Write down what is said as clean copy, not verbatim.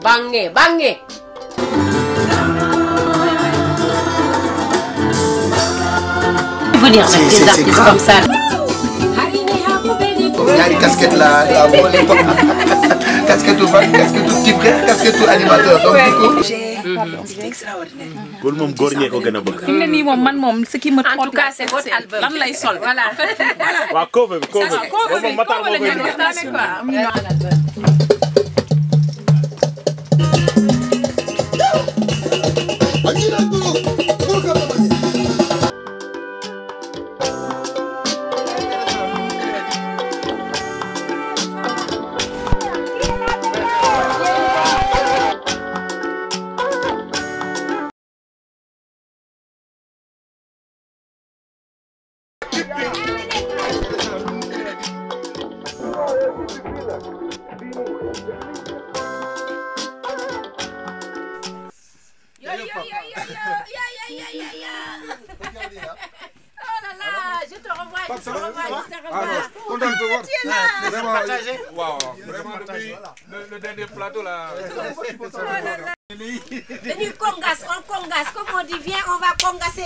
Bangé, bangé. Venir mettre des artistes comme ça. Ñaari casquette la boole ko casquette fan casquette petit frère casquette animateur donc du coup c'est extraordinaire. Loolu moom góor ñee ko gën a bëgg. fi mu ne nii moom man moom ce qui me En tout cas, c'est votre album. lan lay sol voilà. waaw cover bi cover bi moom Matar moo koy Je te revois, je te revois. Content de te voir. Vraiment, wow, vraiment depuis le dernier plateau là. Dañuy congas, on congas. Comme on dit, viens, on va congasser.